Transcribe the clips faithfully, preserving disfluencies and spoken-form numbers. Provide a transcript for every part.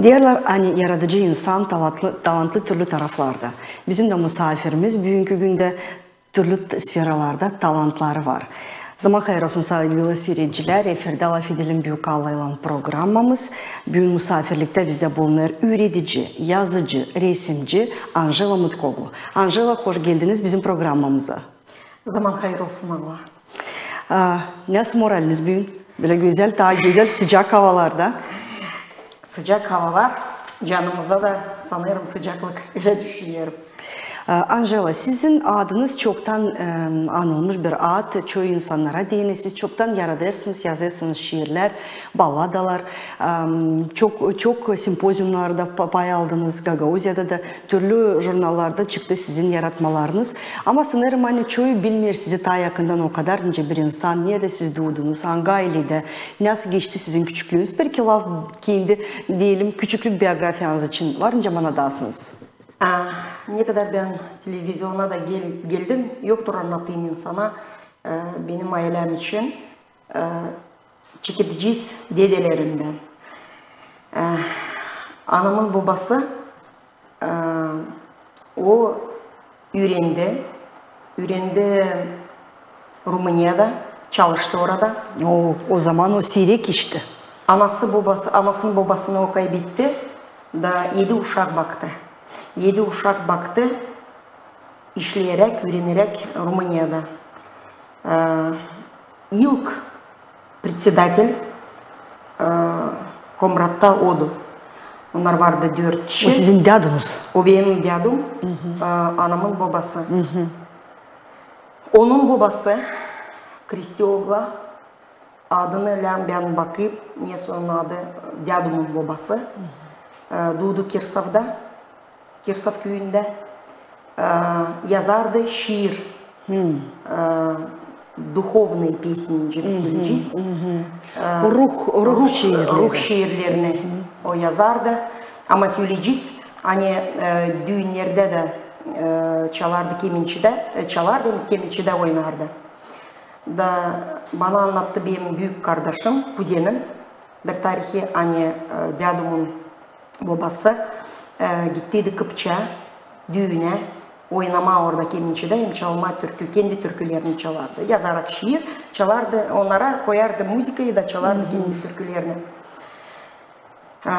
Deerlär, ani yaradıcı insan talantlı, talantlı türlü taraflarda. Bizim dä musaafirimiz büünkü gündä türlü t-, sferalarda talantları var. Zaman hayır olsun, saygılı siiredicilär, efirdä "LAFedelim" Büük Allaylan programamız. Büün musaafirliktä bizdä bulunêr üüredici, yazıcı, resimci Anjela Mıtkoglu. Anjela, hoş geldiniz bizim programamıza. Zaman hayır olsun, Alla. Aa, nasıl moraliniz büün? Bölä gözäl, taa gözäl sıcak havalarda. Sıcak havalar, canımızda da sanırım sıcaklık, ölä düşünerim. Aa, Anjela, sizin adınız çoktan, em, anılmış bir ad, çoyu insannara deyni. Siz çoktan yaradêrsınız, yazêrsınız şiirlär, balladalar. Em, çok, çok simpoziumlarda pa-, pay aldınız, Gagauziyada da türlü jurnallarda çıktı sizin yaratmalarınız. Ama sanırım, ani çoyu bilmeer sizi taa yakından o kadar, nicä bir insan, neredä siz duudunuz, angı ayledä, nasıl geçti sizin küçüklüünüz. Belki laf kendi, deyelim, küçüklük biografiyanız için var nicä bana deersiniz. Aa, ne kadar bän televiziona da gel-, geldim, yoktur annattığım insana, e, benim aylem için, e, çekecez dedelerimdän. E, anamın bobası, e, o üürendi, üürendi Rumuniyada, çalıştı orada. O, o zaman o siirek işti. Anası bobası, anasını bobasını o kaybetti, da edi uşak baktı. Edi uşak baktı, işleyeräk, üüreneräk Rumuniyada. E, ilk председатель, e, Komratta odu. Onnar vardı dört kişi. O sizin dädunuz? O benim dädum, e, anamın bobası. Onun bobası, Kristiogla, adını lääzım bän bakayım, nesoy onun adı, dädumun bobası, e, duudu Kirsovda, Kirsov küüyündä, e, yazardı şiir. E, духовные песни, nicä biz söleyecez. E, Ruh, ruh şiirleri. Ruh şiirlerini o yazardı. Ama söleyecez, ani, e, düünnerdä dä, e, çalardı kemençedä, e, çalardı, hem kemençedä oynardı. Da bana annattı benim büük kardaşım, kuzenim, bir tarihi, ani, e, dädumun bobası, e, gittiydi Kıpçaa düünä, oynamaa orada kemençedä hem çalmaa türkü, kendi türkülerini çalardı. Yazarak şiir, çalardı, onnara koyardı muzıkayı da çalardı kendi türkülerini. E,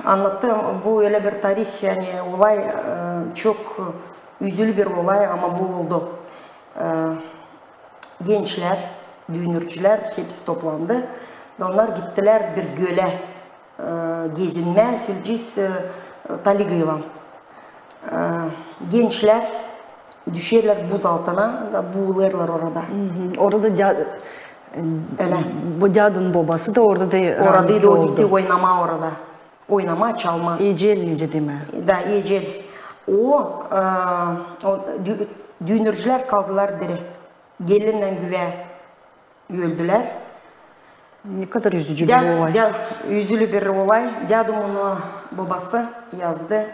annattı, bu ölä bir tarih, ani olay, e, çok üzülü bir olay, ama bu oldu. E, gençlär, düünnürcülär hepsi toplandı. Da onnar gittilär bir gölä, e, gezinmää, söleyecez, e, taligaylan. E, gençlär düşerlär buz altına, da buulêrlar orada. Orada dä-, e, bu dädunun bobası da orada da rahmetli oldu. Oradaydı, o gitti oynamaa orada. Oynamaa, çalmaa. Ecel, nicä demää. Da, ecel. O, e, o dü-, düünnürcülär kaldılar diri. Gelinnän güvä öldülär. Ne kadar üzücü bir olay. Üzülü bir olay. Dädumun bobası yazdı,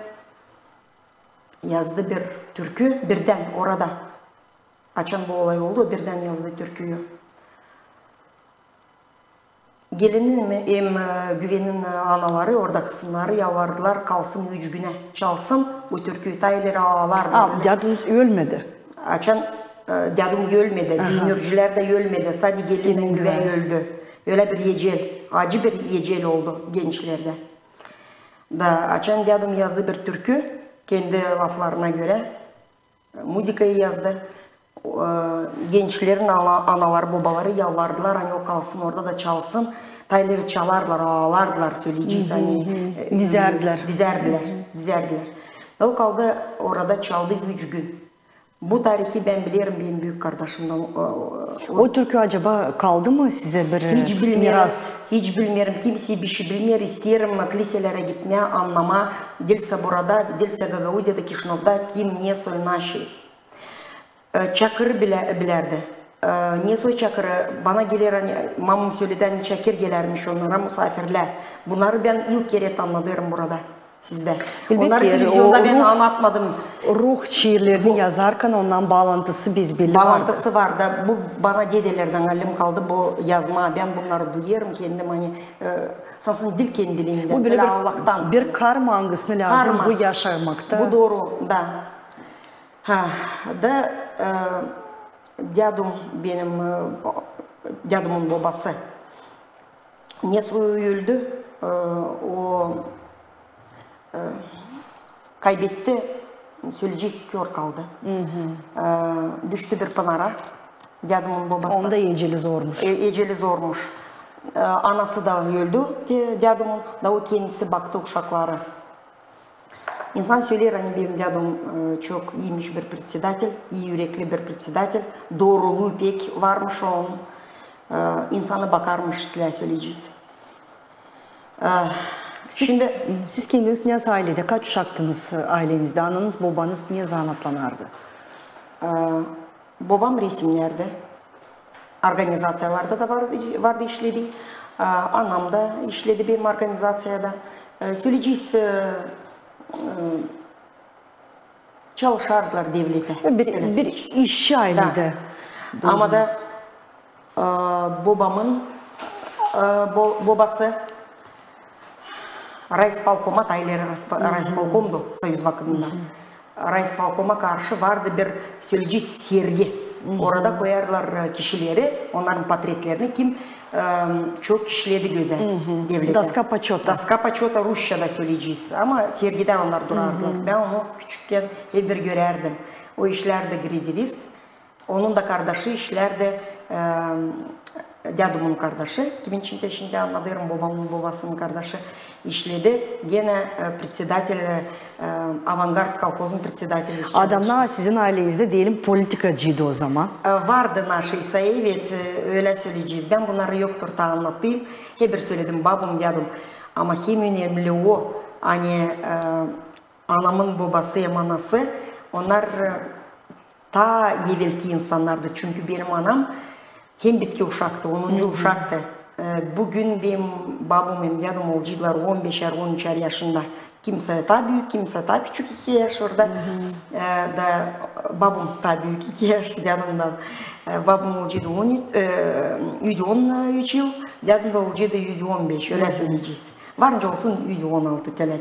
yazdı bir türkü birdän orada. Açan bu olay oldu, birdän yazdı türküyü. Gelinin hem, e, güvenin, e, anaları, orada hısımnarı yalvardılar, kalsın üç günä, çalsın bu türküyü, taa ileri aalardılar. A, dädunuz ölmedi? Açan, e, dädum ölmedi, düünnürcülär dä ölmedi, sade gelinnän güvä öldü. Ölä bir ecel, acı bir ecel oldu gençlerdä. Da açan dädum yazdı bir türkü, kendi laflarına görä, muzıkayı yazdı. E, gençlerin ana-, anaları, bobaları yalvardılar, ani o kalsın orada da çalsın. Taa ileri çalardılar, aalardılar, söleyecez, ani, e, dizärdilär. Dizärdilär, dizärdilär. Da o kaldı orada, çaldı üç gün. Bu tarihi bän bilerim benim büük kardaşımdan. O, o, o türkü acaba kaldı mı sizä bir miras? Hiç bilmeerim, hiç bilmeerim, kimsey bişey bilmeer. İsteerim kliselärä gitmää, annamaa, diilsä burada, diilsä Gagauziyada, Kişinövda, kim nesoy, naşey. E, çakırı bilä-, bilärdi. E, nesoy çakırı, bana geler, ani, mamam söledi, ani çakır gelärmiş onnara musaafirlää. Bunnarı bän ilk kerä annadêrım burada. Sizde. Onları televizionda bän annatmadım. Ruh şiirlerini yazarkan ondan baalantısı biz belli vardı. Baalantısı var da, bu bana dedelerdän alim kaldı bu yazma. Bän bunnarı duyêrım kendim, ani e, sansın dil kendiliindän, bu bölä bir, Allahtan. Bir karma, angısını lääzım bu yaşamakta. Bu dooru, da. Ha, da e, dädum benim, e, dädumun bobası ne soy öldü, e, o e, kaybetti, sölecez, kör kaldı. E, düştü bir pınara, dädumun bobası. Onda eceli zormuş. E, eceli zormuş. E, anası da öldü, dä-, dädumun, da o kendisi baktı uşakları. İnsan söleer, ani benim dädum e, çok iyiymiş bir председатель, iyi ürekli bir председатель, dooruluu pek varmış onun. E, insanı bakarmış islää, sölecez. E, şindi siz kendiniz ne aylede, kaç uşaktınız aylenizdä, ananız, bobanız ne zanaatlanardı? E, bobam resimnärdi. Organizaţiyalarda da vardı, vardı, işledi. E, anam da işledi benim organizaţiyada. E, sölecez, e, e, çalışardılar devletä. Bir işçi aylede. Ama da e, bobamın e, bo-, bobası raispolkoma, taa ileri raispo-, raispolkomdu soyuz vakıdında. Raispolkoma karşı vardı bir, sölecez, sergi. Orada koyardılar e, kişileri, onnarın portretlerini, kim e, çok işledi gözä devletä. Доска почёта. Doska почёта rusçada sölecez. Ama sergidä onnar durardılar. Bän onu küçükkän hep bir görärdim. O işlärdi griderist. Onun da kardaşı işlärdi, e, dädumun kardaşı, kimin için dä şindi annadêrım, bobamın bobasının kardaşı işledi genä e, председатель, e, Avangard kolhozun председатель. Adamnar sizin aylenizdä, deyelim, politikacıydı o zaman. E, vardı naşısa, evet, e, ölä sölecez. Bän bunnarı yoktur taa annadayım. Hep bir söledim, babum, dädum. Ama hem önemli o, ani e, anamın bobası hem anası, onnar e, taa evelki insannardı, çünkü benim anam hem bitki uşaktı, onuncu uşaktı. E, büün benim babum hem dädum olaceydılar on beşär, on üçär yaşında. Kimsä taa büük, kimsä taa küçük, iki yaş orada. E, da babum taa büük iki yaş dädumdan. E, babum olaceydı on üç, e, üz on üç yıl, dädum da olaceydı üz on beş, ölä sölecez. Varınca olsun üz on altı, tölä.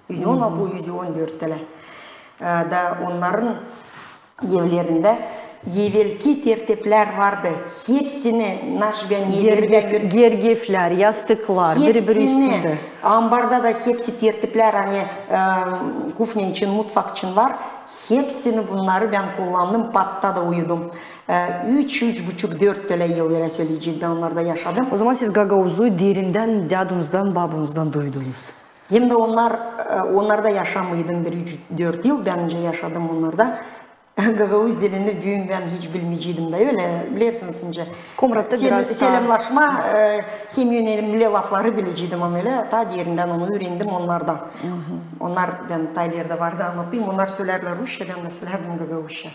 Üz on altı, üz on dört tölä. E, da onnarın evlerindä evelki tertiplär vardı. Hepsini, naş bän, neleri bän gör- Gergeflär, yastıklar, biri-biri üstündä. Ambarda da hepsi tertiplär, ani e, kufnä için, mutfak için var. Hepsini bunnarı bän kullandım, patta da uyudum. E, üç, üç buçuk, dört tölä yıl, ölä sölecez, bän onnarda yaşadım. O zaman siz gagauzluyu derindän dädunuzdan, babunuzdan duydunuz. Hem dä onnar, e, onnarda yaşamêydım bir üç-dört yıl, bän nicä yaşadım onnarda. Gagauz dilini büün bän hiç bilmeyeceydim dä, ölä, bilersiniz, nicä. Komratta biraz taa selamlaşma, e, hem önemli lafları bileceydim, ama ölä taa derindän onu üürendim onnardan. Onnar, bän taa ileri dä vardı annadayım, onnar sölärdilär rusça, bän dä sölärdim gagauzça.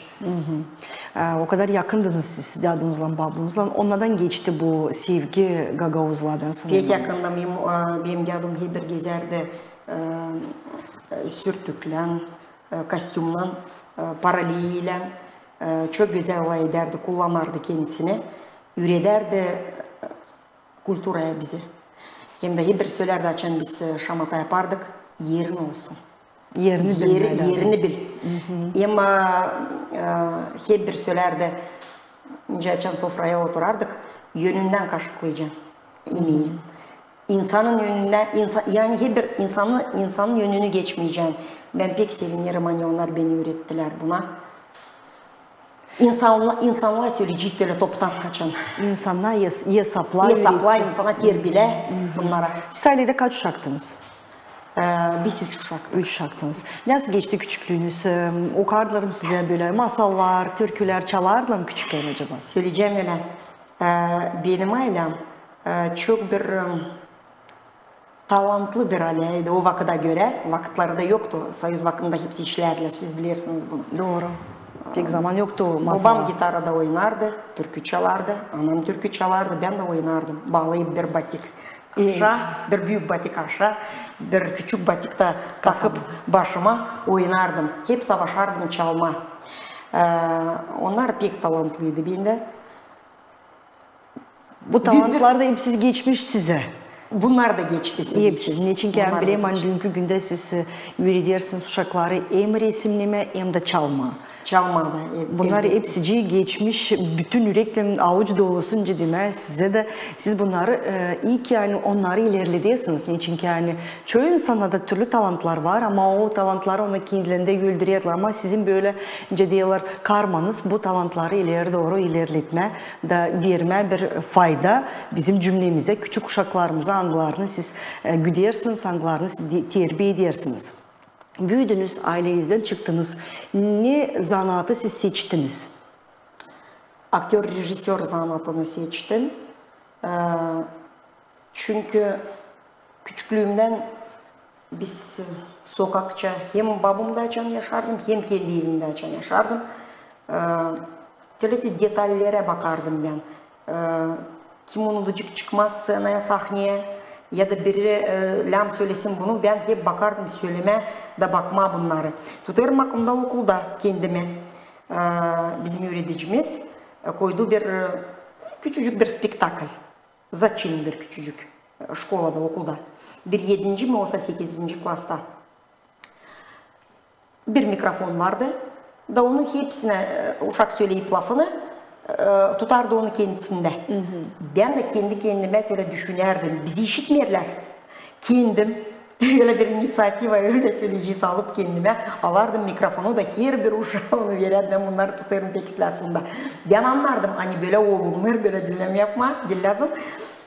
E, o kadar yakındınız siz dädunuzlan, babunuzlan. Onnardan geçti bu sevgi gagauzlara, bän sanêrım. Pek yakındım. Benim, e, benim dädum hep bir gezärdi e, e, sürtüklän, e, kostümnan, e, paraliylän, e, çok gözäl alay edärdi, kullanardı kendisini, üüredärdi e, kulturaya bizi. Hem dä hep bir sölärdi, açan biz e, şamata yapardık, erin olsun. Erini bil. Hem e, hep bir sölärdi, nicä açan sofraya oturardık, önündän kaşıklayacan imeyi. İnsanın önündä, insa-, yani hep bir insanı, insanın önünü geçmeyecän. Bän pek sevinerim, ani onnar beni üürettilär buna. İnsanna-, insannara söleyecez ölä toptan, açan. İnsannara, esaplara, insannara terbilää bunnara. Siz ayleda kaç uşaktınız? E, biz üç uşaktık. Üç uşaktınız. Nasıl geçti küçüklüünüz? E, okardılar mı sizä bölä masallar, türkülär çalardılar mı küçükkän acaba? Söleyecäm ölä. E, benim aylem e, çok bir e, talantlı bir ayleydi o vakıda görä. Vakıtları da yoktu. Soyuz vakıdında hepsi işlärdilär, siz bilersiniz bunu. Dooru. Pek zaman yoktu masala. Bobam gitarada oynardı, türkü çalardı, anam türkü çalardı, bän dä oynardım. Baalıyıp bir batik. Aşaa, bir büük batik aşaa, bir küçük batik da takıp başıma oynardım. Hep savaşardım çalmaa. E, onnar pek talantlıydı bendä. Bu talantlar da hepsi geçmiş sizä. Bunnar da geçti. Hepsi. Neçin ki, ani bilerim, ani büünkü gündä siz, e, üüredersiniz uşakları hem resimnemää, hem dä çalmaa. Çalmaa da, e, bunnar hepsicii geçmiş, bütün üreklän avuç dolusu, nicä demää, sizä dä, siz bunnarı, e, ii ki, ani onnarı ilerledesiniz. Neçin ki, ani çoyu insanda da türlü talantlar var, ama o talantları onu kendilerindä öldürerlär. Ama sizin bölä, nicä deerlär, karmanız bu talantları ileri dooru ilerletmää da vermää bir fayda bizim cümlemizä, küçük uşaklarımıza, angılarını siz, e, güdersiniz, angılarını siz de-, terbiä edersiniz. Büüdünüz, aylenizdän çıktınız. Ne zanaatı siz seçtiniz? Aktör-rejissör zanaatını seçtim. E, çünkü küçüklüümdän biz, e, sokakça hem babamda açan yaşardım, hem kendi evimdä açan yaşardım. E, tölä te detallerä bakardım bän. E, kim unudacek, çıkmaa sţenaya, sahneyä, ya da biri, e, lääm sölesin bunu, bän hep bakardım sölemää da bakmaa bunnarı. Tutêrım aklımda okulda kendimi. E, bizim üüredicimiz, e, koydu bir, e, küçücük bir spektakl. Začin bir küçücük, e, şkolada, okulda. Bir edinci mi, osa sekizinci klasta. Bir mikrofon vardı. Da onu hepsinä, e, uşak söleyip lafını, e, tutardı onu kendisindä. Bän dä kendi kendimä tölä düşünärdim. Bizi işitmeerlär. Kendim ölä bir iniţiativa, ölä söleyecii alıp kendimä, alardım mikrofonu da herbir uşaa onu verärdim. Bän bunnarı tutêrım pek islää aklımda. Bän annardım, ani bölä olunmêêr, bölä diil lääzım yapmaa, diil lääzım.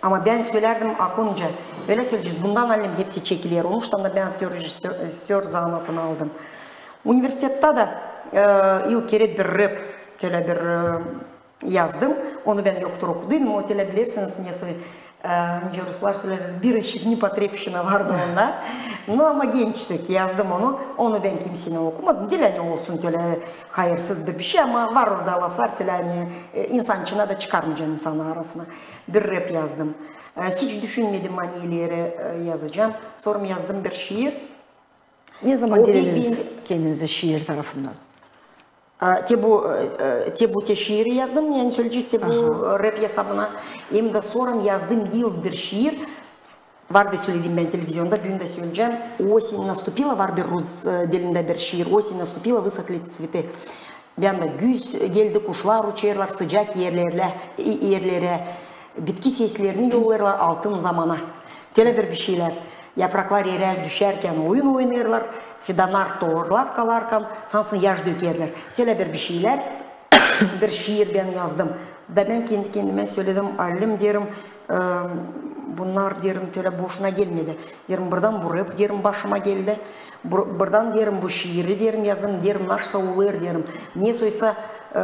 Ama bän sölärdim aklımca, ölä söleyecez, bundan alim hepsi çekiler. Onuştan da bän aktör-rejissör zanaatını aldım. Universitettä dä, e, ilk kerä bir rep, tölä bir, e, yazdım. Onu bän yoktur okudum, o tölä bilersiniz, ne soy, e, nicä ruslar sölärlär, bir ещё непотребщина vardı onda. No, ama gençtik, yazdım onu. Onu bän kimseylän okumadım. Diil ani olsun tölä hayırsız bir, bir şey, ama var orada laflar, tölä ani, e, insan içinä dä çıkarmayacan insanın arasına. Bir rep yazdım. E, hiç düşünmedim, ani ileri, e, yazacam. Sora yazdım bir şiir. Ne zaman direndiniz kendinizä şiir tarafından? E, te bu, e, e, te bu te şiiri yazdım, yani söleyecez, te bu, e, rep esabına. Hem dä sora yazdım diil bir şiir. Vardı, söledim bän televizionda, büün dä söleyecäm. «Осень наступила», var bir rus, e, dilindä bir şiir. «Осень наступила, высохли цветы». Bän dä, güz geldi, kuşlar uçêrlar sıcak erlerä, e, erlerä. Bitki seslerini yollêêrlar altın zamana. Tölä bir bişeylär. Yapraklar erär, düşärkän oyun oynêêrlar, fidannar toorlak kalarkan sansın yaş dökerlär. Tölä bir bişeylär. Bir şiir bän yazdım. Da bän kendi kendimä söledim, alim, deerim, e, bunnar, deerim, tölä boşuna gelmedi. Deerim, buradan bu rep, deerim, başıma geldi. Bu-, buradan, deerim, bu şiiri, deerim, yazdım, deerim, naşsa olêr, deerim. Ne soysa, e,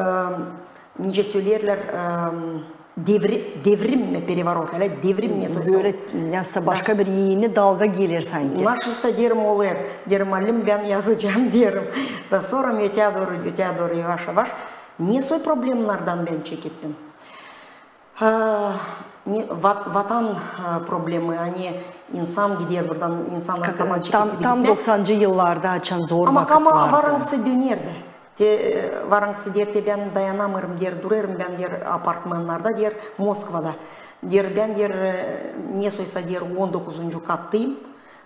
nicä söleerlär, e, devri-, devrim mi, переворот, ölä devrim ne soysa. Bölä, nasılsa başka bir eni dalga geler sanki. Naşsa, deerim, olêr, deerim, alim, bän yazacam, deerim. Da sora öteyä dooru, öteyä dooru, yavaş-yavaş. Ne soy problemlardan bän çekettim. Ha, ne, vat-, vatan, ha, probleması, ani insan gider buradan, insannar taman çeketmää. Tam doksancı yıllarda, açan zor vakıtlardı. Ama var angısı döner dä. Te, e, var angısı deer, te bän dayanamêêrım, deer, durêrım bän, deer, apartmannarda, deer, Moskvada. Deer, bän, deer, e, ne soysa, deer, on dokuzuncu kattayım.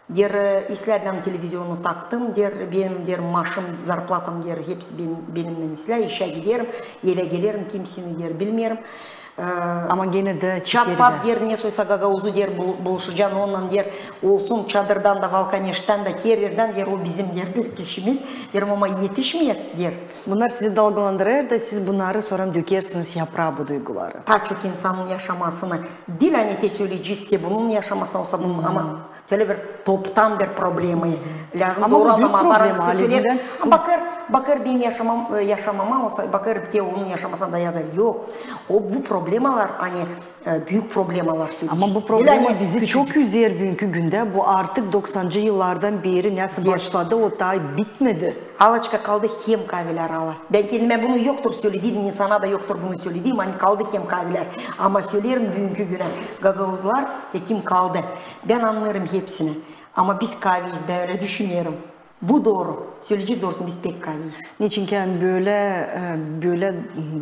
Deer, e, islää bän televizionu taktım, deer, benim, deer, maşım, zarplatam, deer, hepsi ben-, benimnän islää, işä giderim, evä gelerim, kimseyi, deer, bilmeerim. E, ama genä dä çapat, deer, ne soysa gagauzu, deer, bul-, buluşacam onunnan, deer, olsun Çadırdan da, Valkaneştän dä, her erdän, deer, o bizim, deer, bir kişimiz, deerim, ama etişmeer, deer. Bunnar sizi dalgalandırêr da siz bunnarı sora dökersiniz yapraa, bu duyguları. Taa çok insanın yaşamasını, diil ani te söleyecez, te bunun yaşamasını, olsa bunun, ama tölä bir toptan bir problemayı. Lääzım dooru annamaa, var angısı söleer, ama bakêr, Bakêr benim yaşamam, e, yaşamama, o sa-, bakêr te onun yaşamasına da yazêr. Yok. O, bu problemalar, ani, e, büük problemalar sölecez. Ama bu problema bizi çok üzer büünkü gündä. Bu artık doksancı yıllardan beri nasıl başladı, o taa bitmedi. Alaçka kaldı hem kaavelär, ala. Bän kendimä bunu yoktur sölediydim, insana da yoktur bunu sölediydim, ani kaldı hem kaavelär. Ama söleerim büünkü günä, gagauzlar tekim kaldı. Bän annêêrım hepsini. Ama biz kaaveyiz, bän ölä düşünerim. Bu dooru. Söleyecez doorusunu, biz pek kaaveyiz. Neçin ki, ani bölä, e, bölä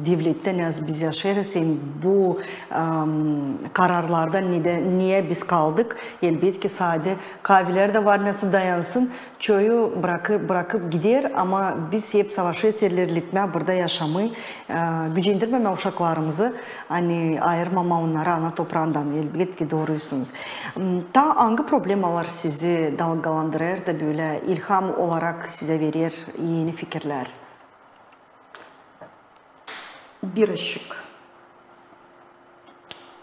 devlettän, ne biz yaşêêrız, hem bu, em, kararlardan ne dä, niye biz kaldık? Elbetki, sade kaavelär dä var nasıl dayansın. Çoyu brakıp, brakıp gider, ama biz hep savaşêrız ilerletmää burada yaşamayı, e, gücendirmemää uşaklarımızı, ani ayırmamaa onnarı ana topraandan, elbetki, dooruysunuz. M, taa angı problemalar sizi dalgalandırêr da bölä ilham olarak sizä verer eni fikirlär? Birazçık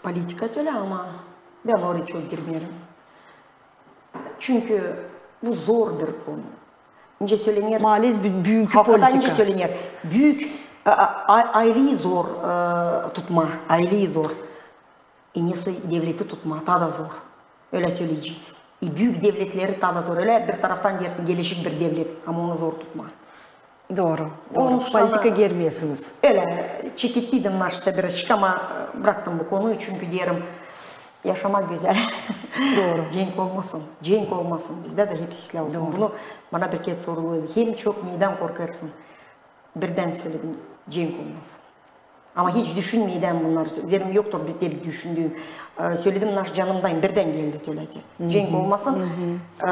politika tölä, ama bän orayı çok girmeerim. Çünkü bu zor bir konu. İnce sölener. Maalesef bü-, büünkü politika. Hakikaten ince sölener. Büük, e, a-, a-, ayleyi zor, e, tutmaa, ayleyi zor. E, ne soy devleti tutmaa, taa da zor. Ölä söleyecez. E, büük devletleri taa da zor. Ölä bir taraftan dersin, geleşik bir devlet, ama onu zor tutmaa. Dooru, dooru. Politika girmeesiniz. Ölä, çekettiydim naşeysa birazçık, ama, e, braktım bu konuyu, çünkü deerim, yaşamak gözäl. Dooru. Cenk olmasın, cenk olmasın. Bizdä dä hep islää olsun. Dooru. Bunu bana bir kerä sorulêr. Hem çok neydan korkêrsın? Birdän söledim, cenk olmasın. Ama hiç düşünmeedän bunnarı sö-, üzerimdä yoktur bir dä bir düşündüüm. E, söledim naşı canımdayım, birdän geldi tölä te. Cenk olmasın, e,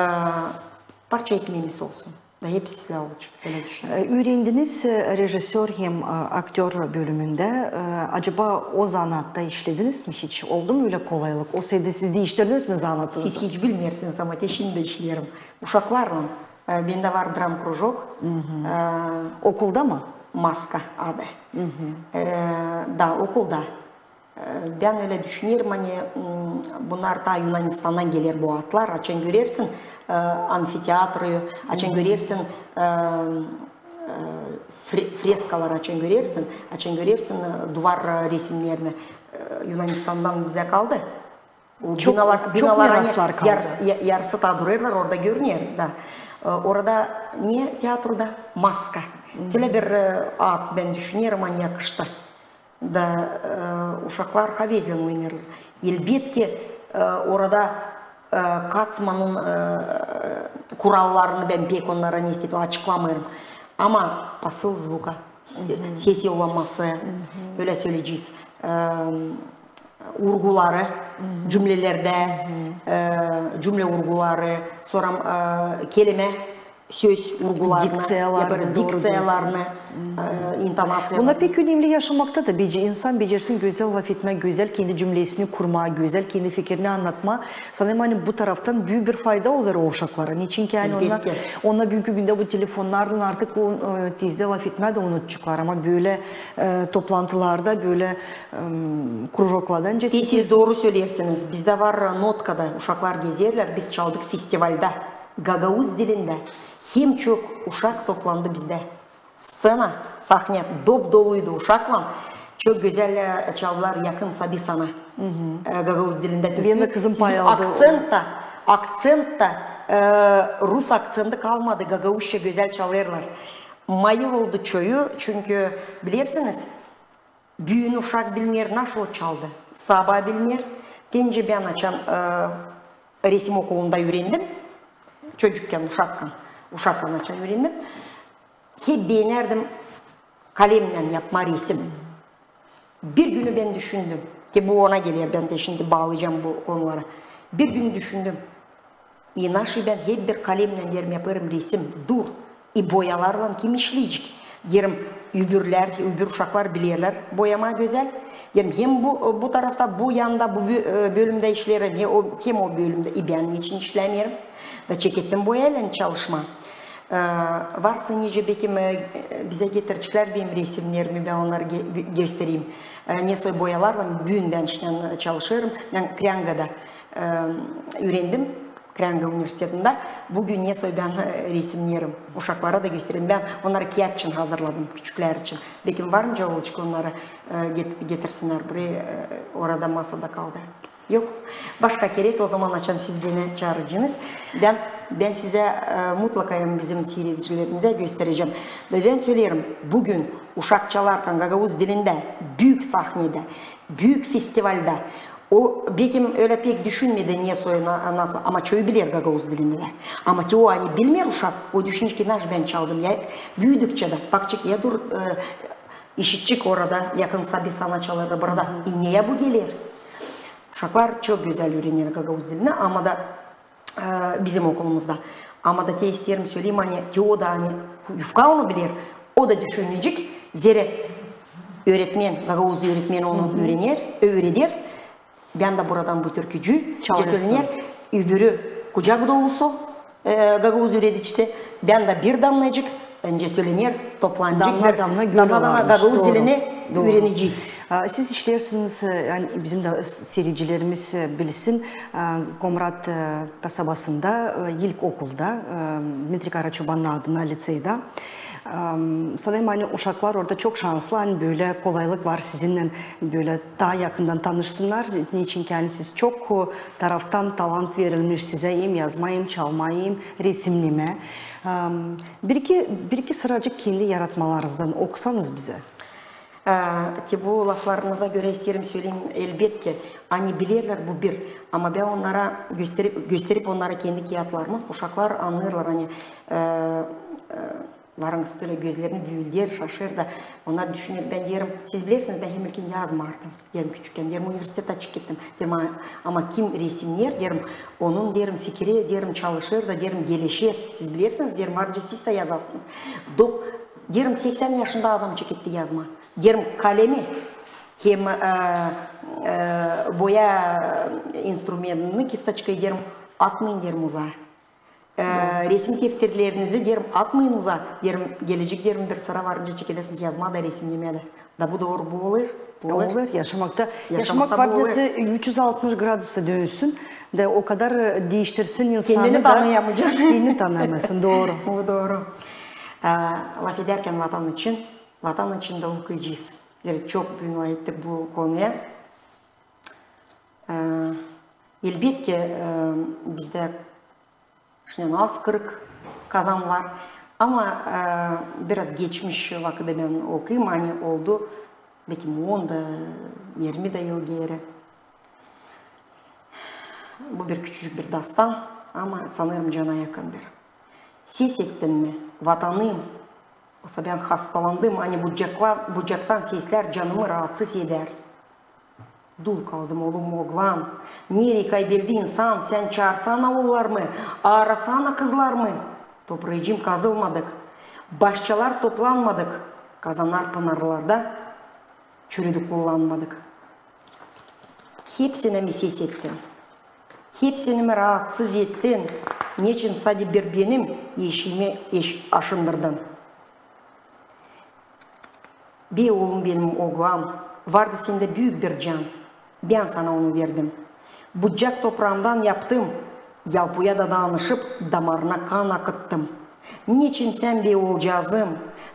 parça ekmeemiz olsun. Da hepsi islää olacek, ölä düşünerim. E, üürendiniz, e, rejissör hem, e, aktör bölümündä. E, acaba o zanaatta işlediniz mi hiç? Oldu mu ölä kolaylık? Olsaydı siz diiştirdiniz mi zanaatınızı? Siz hiç bilmeersiniz, ama te şindi işleerim. Uşaklarlan, e, bendä var dram krujok. E, okulda mı? Maska adı. E, da, okulda. E, bän ölä düşünerim, ani, m, bunnar taa Yunanistandan geler bu atlar. Açan görersin, e, amfiteatroyu, açan görersin, e, e, fre-, freskaları, açan görersin, açan görersin, e, duvar, e, resimnerini, e, Yunanistandan bizä kaldı. O çok, binalar, çok binalar, ani miraslar kaldı. Yarısı, ya-, yarısı taa durêrlar, orada görüner, da. E, orada ne teatroda? Maska. Tölä bir, e, at, bän düşünerim, ani yakıştı. Da, e, uşaklar havezlän oynêêrlar. Elbetki, e, orada, e, katsmanın, e, kurallarını bän pek onnara ne istedim, açıklamêêrım. Ama посыл звука, se-, ses yollaması, ölä söleyecez, e, urguları, cümlelerdä, e, cümlä urguları, sora, e, kelimä, söz urgularını yapêrız, dikţiyalarını, e, intonaţiyalarını. Bunnar pek önemli yaşamakta da, bece-, insan becersin gözäl lafetmää, gözäl kendi cümlesini kurmaa, gözäl kendi fikirini annatmaa. Sanêrım, ani bu taraftan büük bir fayda olêr o uşaklara. Neçin ki, ani onnar, onnar büünkü gündä bu telefonnarlan artık bu, e, tizdä lafetmää dä unutaceklar. Ama bölä, e, toplantılarda, bölä, e, krujoklarda. Siz dooru söleersiniz. Bizdä var notkada, uşaklar gezerlär, biz çaldık festivalda. Gagauz dilindä. Hem çok uşak toplandı bizdä. Sţena, sahna dop-doluydu uşaklan. Çok gözäl, e, çaldılar Yakın Sabi Sana. E, gagauz dilindä türkü. Benim dä kızım pay aldı. Akţent ta, akţent ta, e, rus akţenti kalmadı, gagauzça gözäl çalêrlar. Mayıl oldu çoyu, çünkü, bilersiniz, büün uşak bilmeer, naşey o çaldı. Saba bilmeer. Te nicä bän açan, e, resim okulunda üürendim. Çocukkän, uşakkan, uşakkan açan üürendim. Hep beenärdim kalemnän yapmaa resim. Bir günü bän düşündüm. Te bu ona geler, bän te şindi baalayacam bu konuları. Bir gün düşündüm. İnaş, bän hep bir kalemnän deerim yapêrım resim. Dur. E, boyalarlan kim işleyecek? Deerim, öbürlär, öbür uşaklar bilerlär boyamaa gözäl. Deerim, hem bu, bu tarafta, bu yanda, bu bö-, e, bölümdä işleerim, hem o, hem o bölümdä. E, bän neçin işlämeerim? Da çekettim boyaylan çalışmaa. E, varsa nicä bekim, e, bizä getirecklär benim resimnerimi, bän onnarı ge-, gö-, göstereyim. E, ne soy boyalarlan büün bän işlän çalışêrım. Bän Krengada, e, üürendim. Pranga universitetindä. Büün ne soy bän, e, resimneerim. Uşaklara da göstererim. Bän onnarı kiyat için hazırladım, küçüklär için. Bekim var nicä olacek onnarı, e, get-, getirsinnär buraya, e, orada masada kaldı. Yok. Başka kerä, ozaman açan siz beni çaaracınız, bän, bän sizä, e, mutlaka hem bizim siiredicilerimizä gösterecäm. Da bän söleerim, büün uşak çalarkan gagauz dilindä, büük sahnedä, büük festivaldä, o, bekim, ölä pek düşünmedi, ne soy, na-, nasıl, ama çoyu biler gagauz dilindä dä. Ama te o, ani bilmeer uşak, o düşünecek, naşı bän çaldım. Ya, büüdükçä dä bakacek, ya dur, e, işidecek orada, yakın sabisana çalardı burada. İ ne ya bu geler? Uşaklar çok gözäl üürener gagauz dilini, ama da, e, bizim okulumuzda. Ama da te isteerim söleyim, ani te o da, ani yufka onu biler, o da düşünecek, zerä üüretmen, gagauz üüretmen onu üürener, öüreder. Bän dä buradan bu türkücü, nicä sölener, öbürü kucak dolusu, e, gagauz üüredicisi, bän dä bir damnacık, nicä sölener, toplanacek bir damna-damna gagauz dilini üürenecez. A, siz işleersiniz, e, yani bizim dä siiredicilerimiz, e, bilsin, e, Komrat, e, kasabasında, e, ilkokulda, e, Dmitri Karaçobanın adına liţeyda. Am, sanêrım, ani uşaklar orada çok şanslı, ani bölä kolaylık var sizinnän bölä taa yakından tanışsınnar. Neçin ki, ani siz çok, e, taraftan talant verilmiş sizä, hem yazma, hem çalma, hem resimnemä. Am, bir-iki, bir-iki sıracık kendi yaratmalarınızdan okusanız bizä. E, te bu laflarınıza görä isteerim söleyim, elbetki, ani bilerlär, bu bir. Ama bän onnara gösterip, gösterip onnara kendi kiyatlarımı, uşaklar annêêrlar, ani, e, e, varınız tölä gözlerini büüder, şaşêr da. Onnar düşüner, bän deerim, siz bilersiniz, bän hem ilkin yazmardım, deerim, küçükkän, deerim, universitettä çıkıp gittim. Deerim, a-, ama kim resimneer, deerim, onun, deerim, fikri, deerim, çalışêr da, deerim, geleşer. Siz bilersiniz, deerim, var nicä siz dä yazasınız. Dok-, deerim, seksän yaşında adam çıkıp gitti yazma. Deerim, kalemi hem, e, e, boya instrumentini, kistoçkayı, deerim, atmayın, deerim, uzaa. E, resim defterlerinizi, deerim, atmayın uzaa. Deerim, gelecek, deerim, bir sıra var nicä çekedäsiniz yazmaa da, resimnemää dä. Da bu dooru, bu olêr, bu olêr. Olêr, yaşamakta. Yaşamak var nicä üç üz altmış gradusa dönsün da o kadar, e, diiştirsin insanı da. Kendini tanıyamayacak. Kendini tanıyamayasın, dooru. Bu dooru. E, lafedärkän Vatan için, Vatan için dä okuyacez. Deerim, çok büün lafettik bu konuya. E, elbetki, e, bizdä şindi az kırk kazan var. Ama, e, biraz geçmiş vakıdı bän okuyum, ani oldu, bekim, on da, irmi da yıl geeri. Bu bir küçücük bir dastan, ama sanêrım cana yakın bir. Ses ettin mi, Vatanım? Osa bän hastalandım, ani bucakla-, bucaktan seslär canımı raatsız eder. Dul kaldım, oolum, oglan. Nereyi kaybeldi insan, sän çaarsana oollarımı, aarasana kızlarımı. Topraycıım kazılmadık, başçalar toplanmadık, kazannar pınarlarda çürüdük, kullanmadık. Hepsinä mi ses ettin? Hepsini mi raatsız ettin? Neçin sade bir benim eşimi eş-, aşındırdın? Bey oolum benim, oglan, vardı sendä büük bir can. Bän sana onu verdim. Bucak topraamdan yaptım, yalpuya da danışıp, damarına kan akıttım. Neçin sän, bey oolcaazım,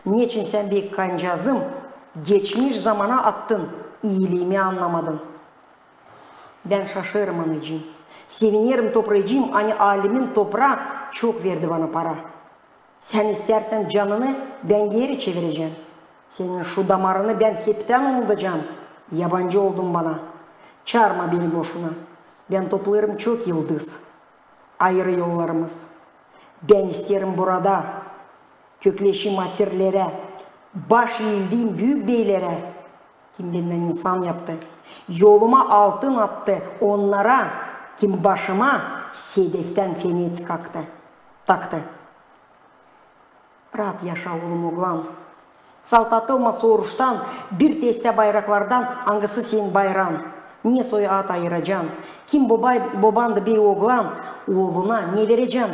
neçin sän, bey kancazım, geçmiş zamana attın, iiliimi annamadın? Bän şaşêrım, anacıım. Sevinerim, topraycıım, ani alemin topraa çok verdi bana para. Sän istärsän canını, bän geeri çevirecäm. Senin şu damarını bän heptän unudacam. Yabancı oldun bana. Çaarma beni boşuna. Bän toplêêrım çok yıldız. Ayırı yollarımız. Bän isteerim burada kökleşim asirlerä, baş iildiyim büük beylerä. Kim bendän insan yaptı, yoluma altın attı, onnara, kim başıma sedeftän fenec kaktı, taktı. Raat yaşa, oolum, oglan. Saltatılma soruştan, bir testtä bayraklardan angısı senin bayran? Ne soy at ayıracan? Kim boba-, bobandı, bey oglan, ooluna ne verecän?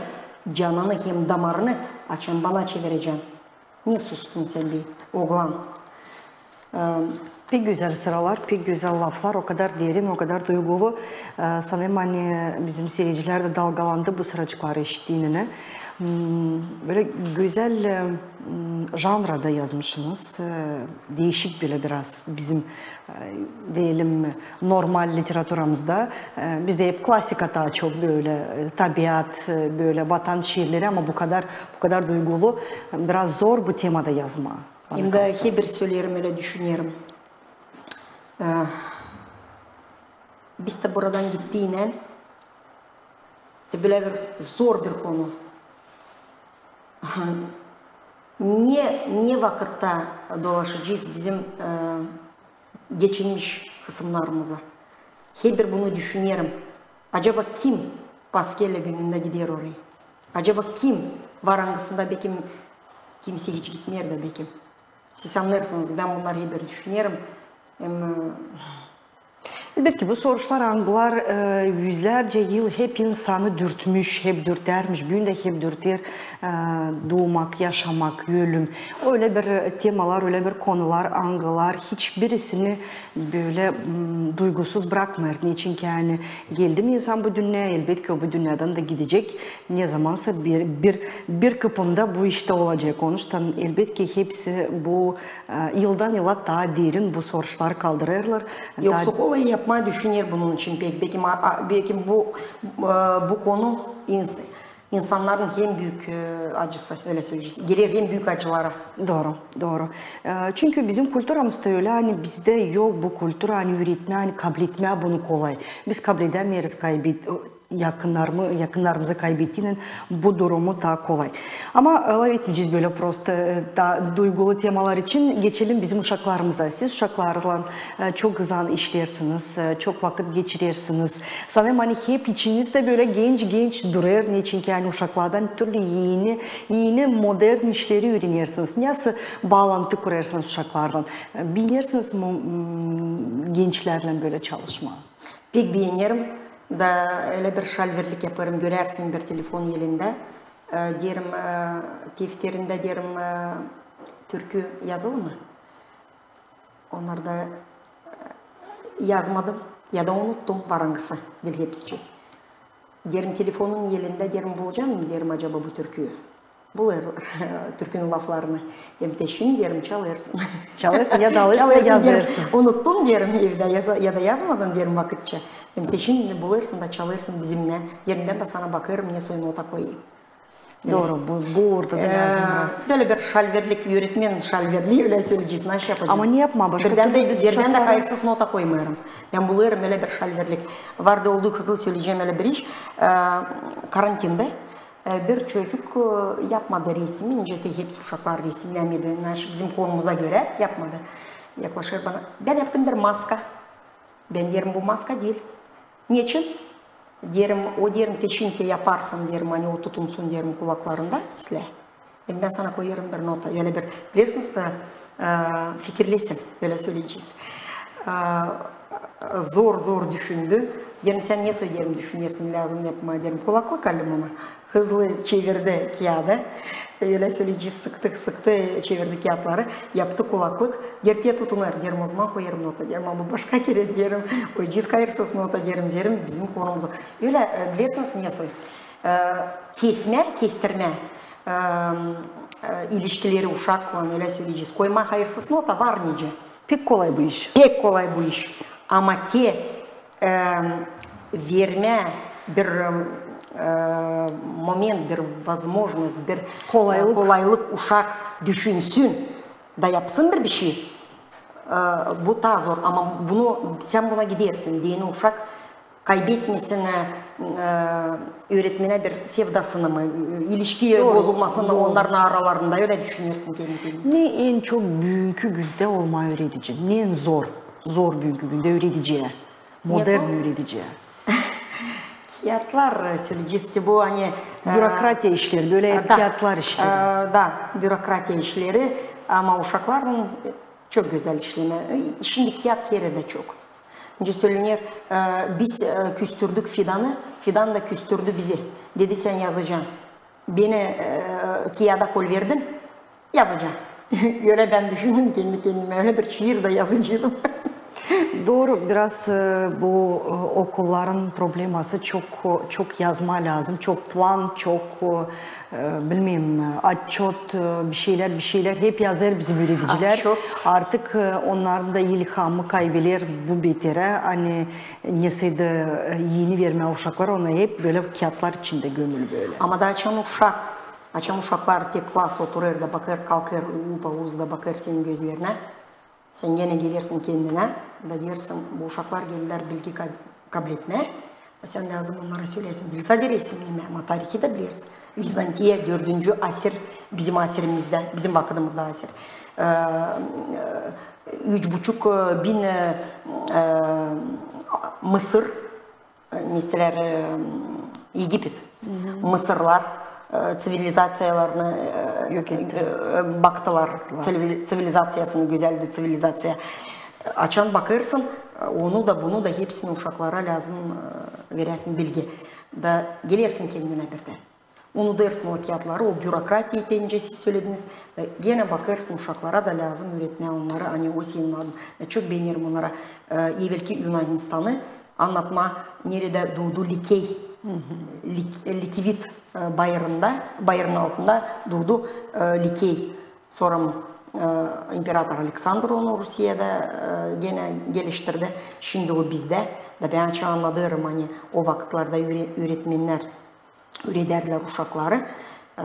Canını hem damarını açan bana çevirecän. Ne sustun sän, bey oglan? Pek gözäl sıralar, pek gözäl laflar, o kadar derin, o kadar duygulu. Sanêrım, ani bizim siiredicilär dä dalgalandı bu sıracıkları işittiynän. Bölä gözäl janrada yazmışınız, diişik bölä biraz bizim, deyelim, normal literaturamızda. Bizdä hep klasika taa çok bölä, tabiat, bölä vatan şiirleri, ama bu kadar, bu kadar duygulu, biraz zor bu temada yazmaa. Hem dä herbir söleerim, ölä düşünerim. Biz dä buradan gittiynän, bölä bir zor bir konu. Ne, ne vakıtta dolaşacez bizim geçinmiş kısımnarımıza? Herbir bunu düşünerim. Acaba kim Paskellä günündä gider orayı? Acaba kim var angısında, bekim kimsey hiç gitmeer dä, bekim. Siz annêêrsınız, bän bunnarı herbir düşünerim. Hem, e, Elbetki, bu soruşlar, angılar yüzlärcä yıl hep insanı dürtmüş, hep dürtärmiş, büün dä hep dürter, duumak, yaşamak, ölüm. Ölä bir temalar, ölä bir konular, angılar hiçbirisini bölä duygusuz brakmêêr. Neçin ki, ani geldi mi insan bu dünneyä, elbetki, o bu dünnädän dä gidecek. Ne zamansa bir, bir, bir kıpımda bu iş tä olacek. Onuştan, elbetki, hepsi bu yıldan yıla taa derin bu soruşları kaldırêrlar. Yoksa kolay yapmaa düşüner bunun için pek. Bekim, bekim bu, bu konu insannarın hem büük acısı, ölä söleyecez. Geler hem büük acılara. Dooru, dooru. Çünkü bizim kulturamızda ölä, ani bizdä yok bu kultura, ani üüretmää, ani kabletmää bunu kolay. Biz kabledämeeriz kaybet-, yakınnarımı-, yakınnarımızı kaybettiynän bu durumu taa kolay. Ama lafetmeyecez bölä prosta taa duygulu temalar için. Geçelim bizim uşaklarımıza. Siz uşaklarlan çok hızlan işleersiniz, çok vakıt geçirersiniz. Sanêrım, ani hep içinizdä bölä genç-genç durêr, neçin ki, ani uşaklardan türlü eni, eni modern işleri üürenersiniz. Nasıl baalantı kurêrsınız uşaklarlan? Beenersiniz mi gençlärlän bölä çalışmaa? Pek beenerim da ölä bir şairlik yapêrım, görersin bir telefon elindä. Deerim, defterindä, deerim, türkü yazılı mı? Onnarda yazmadım ya da unuttum, var angısı diil hepsi için. Deerim, telefonun elindä, deerim, bulacam mı, deerim, acaba bu türküyü? Bulêr türkünün laflarını. Hem te şindi, deerim, çalêrsın. Çalêrsın ya da alêrsın, ya da yazêrsın. Unuttum, deerim, evdä ya da yazmadım, deerim, vakıtça. Hem te şindi bulêrsın da çalêrsın bizimnän. Deerim, bän dä sana bakêrım, ne soy nota koyayım. Dooru, bu, bu uurda da lääzım biraz. Bölä bir şairlik, üüretmen şairlii, ölä söleyecez, nasıl yapacam? Ama ne yapmaa, başka türlü biz... Birdän dä hayırsız nota koymêêrım. Bän bulêrım ölä bir şairlik. Vardı, oldu hızlı söleyecäm ölä bir iş. Karantindä bir çocuk yapmadı resmini, nicä te hepsi uşaklar resimnämedi, naşı bizim konumuza görä yapmadı. Yaklaşêr bana, bän yaptım bir maska. Bän deerim, bu maska diil. Neçin? Deerim, o, deerim, te şindi te yaparsın, deerim, ani o tutunsun, deerim, kulaklarında, islää. Hem bän sana koyêrım bir nota, ölä bir, bilersiniz, fikirlesin, ölä söleyecez. Zor-zor düşündü. Deerim, sän ne soy, deerim, düşünersin, lääzım yapmaa, deerim, kulaklık alayım ona. Hızlı çevirdi kiyadı. Ölä söleyecez, sıktı, sıktı, çevirdi kiyatları, yaptı kulaklık. Deer, te tutunêr, deerim, ozaman koyêrım nota, deerim, ama başka kerä, deerim, koyacez hayırsız nota, deerim, zeerim bizim konumuz. Ölä, bilersiniz, ne soy? Kesmää, kestirmää ilişkileri uşaklan, ölä söleyecez. Koymaa hayırsız nota var nicä. Pek kolay bu iş. Pek kolay bu iş. Ama te vermää bir moment, bir возможность, bir kolaylık, uşak düşünsün da yapsın bir bişey. Bu taa zor, ama bunu, sän buna gidersin, deyni uşak kaybetmesin üüretmenä bir sevdasını mı, ilişki bozulmasın onnarın aralarında, ölä düşünersin kendi kendinä. Ne en çok büünkü gündä olmaa üüredicä? Ne en zor, zor büünkü gündä üürediciyä? Modern üürediciyä. Kiyatlar, söleyecez, bu, ani bürokratiya işleri, bölä kiyatlar işleri. Da, bürokratiya işleri, ama uşaklarlan çok gözäl işlemää. Şindi kiyat hererdä çok. Nicä sölener, biz küstürdük fidanı, fidan da küstürdü bizi. Dedi, sän yazacan. Beni kiyada kolverdin, yazacan. Ölä bän düşündüm kendi-kendimä, ölä bir şiir dä yazaceydım. Dooru, biraz, e, bu, e, okulların probleması çok, çok yazmaa lääzım, çok plan, çok, e, bilmeerim, e, otçot, e, bir şeylär, bir şeylär hep yazêr bizim üüredicilär. Otçot. Artık, e, onnarın da ilhamı kaybeder bu beterä, ani nesä dä, e, eni vermää uşaklara, ona hep bölä kiyatlar içindä gömülü bölä. Ama da açan uşak, açan uşaklar tek klas oturêr da bakêr, kalkêr, upa-uz da bakêr senin gözlerinä. Sän genä gelersin kendinä, da deersin, bu uşaklar geldilär bilgi kab-, kabletmää. Sän lääzım onnara söleyäsin, diil sade resimnemää, ama tarihı da bileriz. Vizantiya, dördüncü asır bizim asırımızda, bizim vakıdımızda asır. E, e, üç buçuk, e, bin, e, e, Mısır, e, nesilär, e, Egipet, Mısırlar, e, ţivilizaţiyalarını, e, Yok etti. e, baktılar. Ţivili-, ţivilizaţiyasını, gözäldi ţivilizaţiya. Açan bakêrsın, e, onu da, bunu da hepsini uşaklara lääzım, e, verersin bilgi. Da gelersin kendinä bir dä. Unudêrsın o kiyatları, o bürokratiya, deyni siz sölediniz. E, genä bakêrsın, uşaklara da lääzım üüretmää onnarı, ani o senin adın. E, çok beenerim onnara, e, evelki Yunanistanı annatmaa, neredä duudu Likey. Lik-, Likivit, e, bayırında, bayırın altında duudu, e, Likey. Sora, e, imperator Aleksandr onu Rusiyada, e, genä geliştirdi. Şindi o bizdä. Da bän açan annadêrım, ani o vakıtlarda üüre-, üüretmennär üüredärlär uşakları, e,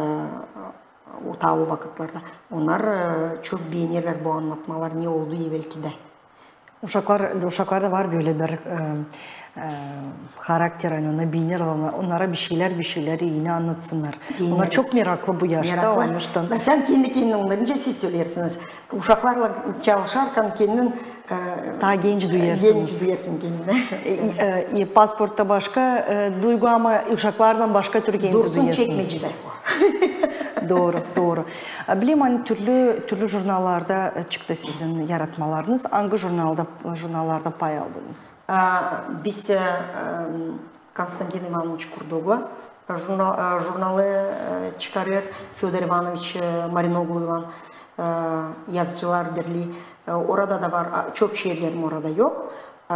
o, taa o vakıtlarda. Onnar, e, çok beenerlär bu annatmalar, ne oldu evelkidä. Uşaklar, uşaklarda var bölä bir, e, e, harakter, ani onnar beenerlär, onnar, onnara bir şeylär, bir şeylär eni annatsınnar. Onnar çok meraklı bu yaşta, onuştan. Da sän kendi-kendinä onnar, nicä siz söleersiniz, uşaklarlan çalışarkan kendin, e, taa genç duyêrsın. Genç duyêrsın kendini. E, e, e, pasportta başka, e, duygu, ama uşaklarlan başka türlü kendini duyêrsın. Dursun çekmecedä. Dooru, dooru. E, bilerim, ani türlü, türlü jurnallarda, e, çıktı sizin yaratmalarınız. Angı jurnalda, jurnallarda pay aldınız? E, biz, e, e, Konstantin İvanoviç Kurdogla, e, jurnal-, e, jurnalı, e, çıkarêr, Födor İvanoviç, e, Marinogluylan, e, Yazıcılar Birlii. E, orada da var, a, çok şiirlerim orada yok. E,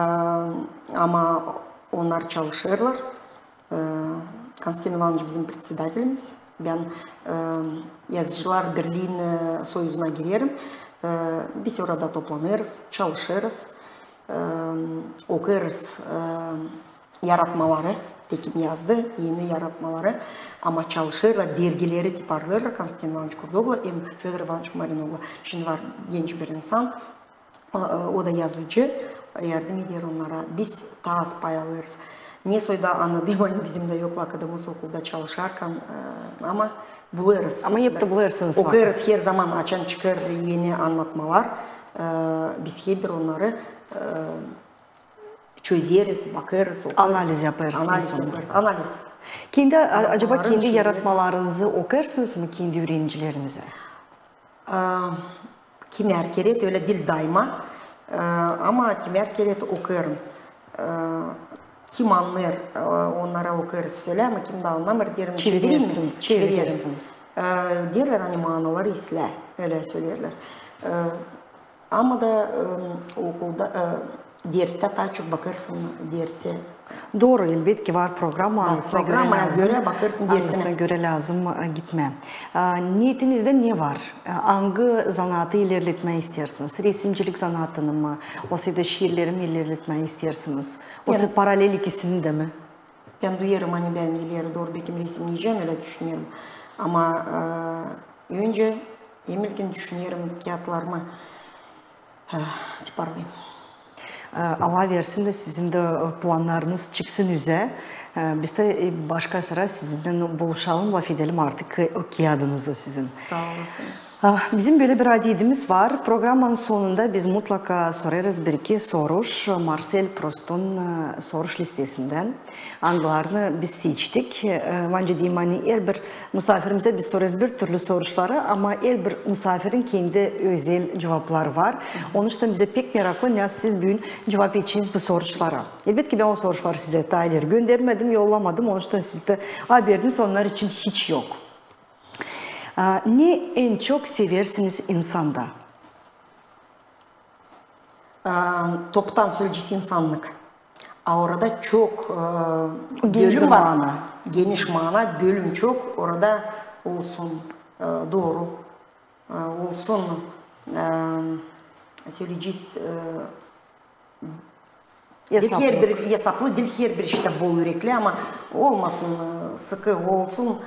ama onnar çalışêrlar. E, Konstantin İvanoviç bizim predsedatelimiz. Bän, e, Yazıcılar Birliini soyuzuna girerim. E, biz orada toplanêrız, çalışêrız. E, okêrız, e, yaratmaları, te kim yazdı, eni yaratmaları. Ama çalışêrlar, dergileri tiparlêêrlar Konstantin İvanoviç Kurdogla hem Födor İvanoviç Marinogla. Şindi var genç bir insan, o, o da yazıcı, yardım eder onnara. Biz taa az pay alêrız. Ne soyda annadım, ani bizim dä yok vakıdımız okulda çalışarkan, e, ama bulêrız. Ama hep dä bulêrsınız vakıt. Okêrız her zaman, açan çıkêr eni annatmalar, e, biz hep bir onnarı, e, çözeriz, bakêrız, okêrız. Analiz yapêrsınız. Analiz yapêrız, analiz. Kendi, a-, acaba kendi yaratmalarınızı okêrsınız mı kendi üürenicilerinizä? A, kimär kerä, ölä diil daima, a, ama kimär kerä okêrım. A, kim annêêr, a, onnara okêrız, sölä, ama kim dä annamêêr, deerim, çevireyim mi? Çevirersiniz, çevirersiniz. A, deerlär, ani maanaları islää, ölä söleerlär. A, Ama da, e, okulda, e, derstä taa çok bakêrsın derse. Dooru, elbetki, var programma, da, angısına görä lääzım, angısına görä lääzım, e, gitmää. A, nietinizdä ne var? E, angı zanaatı ilerletmää isteersiniz? Resimcilik zanaatını mı? Osa da şiirleri mi ilerletmää isteersiniz? Osa paralel ikisini dä mi? Bän duyêrım, ani bän ileri dooru bekim resimneyecäm, ölä düşünerim. Ama, e, öncä, hem ilkin düşünerim kiyatlarımı, e, tiparlayım. E, Allah versin dä sizin dä, e, plannarınız çıksın üzä. E, biz dä, e, başka sıra sizinnän buluşalım, lafedelim artık, e, o kiyadınızı sizin. Saa olasınız. A, bizim bölä bir adetimiz var. Programmanın sonunda biz mutlaka sorêrız bir-iki soruş Marsel Prustun, e, soruş listesindän, angılarını biz seçtik. E, bän deyim, ani herbir musaafirimizä biz sorêrız bir türlü soruşları, ama herbir musaafirin kendi özel cuvapları var. Onuştan bizä pek meraklı, ne siz büün cuvap edeceniz bu soruşlara. Elbetki, bän o soruşları sizä taa ileri göndermedim, yollamadım, onuştan siz dä haberiniz onnar için hiç yok. A, ne en çok seversiniz insanda? Aa, toptan söleyecez insannık. A orada çok, aa, bölüm var. Geniş maana. Geniş maana, bölüm çok. Orada olsun, aa, dooru, aa, olsun, aa, söleyecez, aa, diil herbir esaplı, diil herbir iştä bol ürekli, ama olmasın, aa, sıkı, olsun,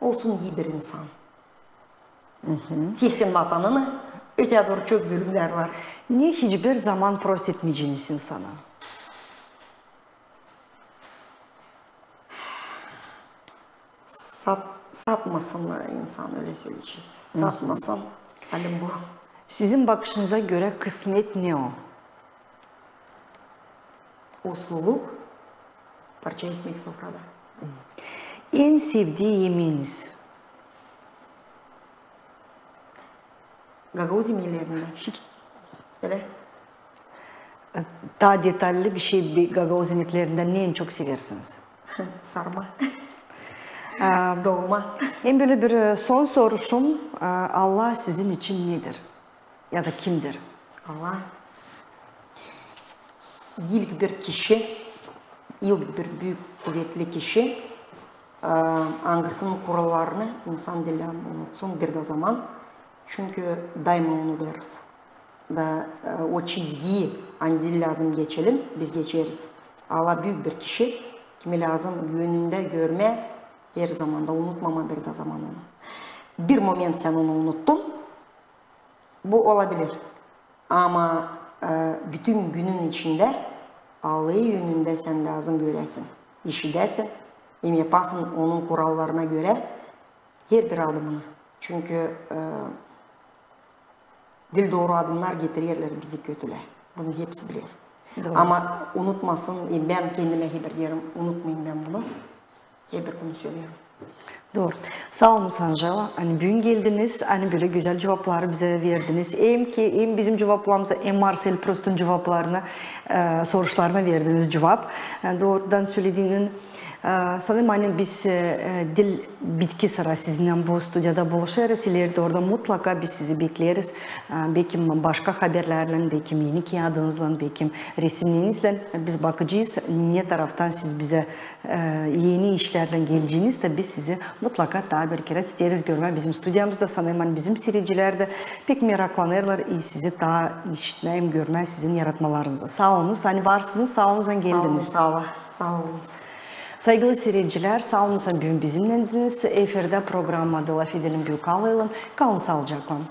olsun ii bir insan. Sevsin vatanını, öteyä dooru çok bölümlär var. Ne hiçbir zaman prost etmeyeceniz insana? Sat-, satmasın insan, ölä söleyecez. Satmasın. Halim bu. Sizin bakışınıza görä kısmet ne o? Usluluk, parça ekmek sofrada. En sevdii imeeniz? Gagauz imeklerinden. Hiç. Ölä. Taa detallı bir şey, bir gagauz imeklerinden ne en çok seversiniz? Sarma. Aa, dolma. Hem bölä bir, e, son soruşum. Aa, Allah sizin için nedir? Ya da kimdir? Allah ilk bir kişi, ilk bir büük, kuvetli kişi, e, angısının kurallarını insan diil unutsun bir dä zaman. Çünkü dayma unudêrız. Da, e, o çizgiyi, ani diil lääzım geçelim, biz geçeriz. Allah büük bir kişi, kimi lääzım önündä görmää her zamanda, unutmamaa bir dä zaman onu. Bir moment sän onu unuttun, bu olabilir. Ama, e, bütün günün içindä Allahı önündä sän lääzım göräsin, işidäsin, hem yapasın onun kurallarına görä herbir adımını. Çünkü, e, diil dooru adımnar getirerlär bizi kötülüä. Bunu hepsi biler. Dooru. Ama unutmasın, e, bän kendimä hep deerim, unutmayın bän bunu. Hep bunu söleerim. Dooru. Saa olun, Anjela, ani büün geldiniz, ani bölä gözäl cuvapları bizä verdiniz. Hem ki, hem bizim cuvaplarımıza, hem Marsel Prustun cuvaplarına, e, soruşlarına verdiniz cuvap. E, doorudan sölediniz. E, sanêrım, ani biz, e, e, diil bitki sıra sizinnän bu studiyada buluşêrız. İleri dooruda mutlaka biz sizi bekleriz. E, bekim başka haberlärlän, bekim eni kiyadınızlan, bekim resimneeriznän. E, biz bakacez, ne taraftan siz bizä, e, eni işlärlän geleceniz, da biz sizi mutlaka taa bir kerä isteeriz görmää bizim studiyamızda. Sanêrım, ani bizim siiredicilär dä pek meraklanêrlar, e, sizi taa işitmää hem görmää sizin yaratmalarınızı. Saa olunuz, ani varsınız, saa olunuz, ani geldiniz. Saa olun, saa olun. Saa olunuz. Saygılı siiredicilär, saa olunuz, ani büün bizimnäydiniz. Efirdä programma "Lafedelim" Büük Alaylan. Kalın saalıcaklan.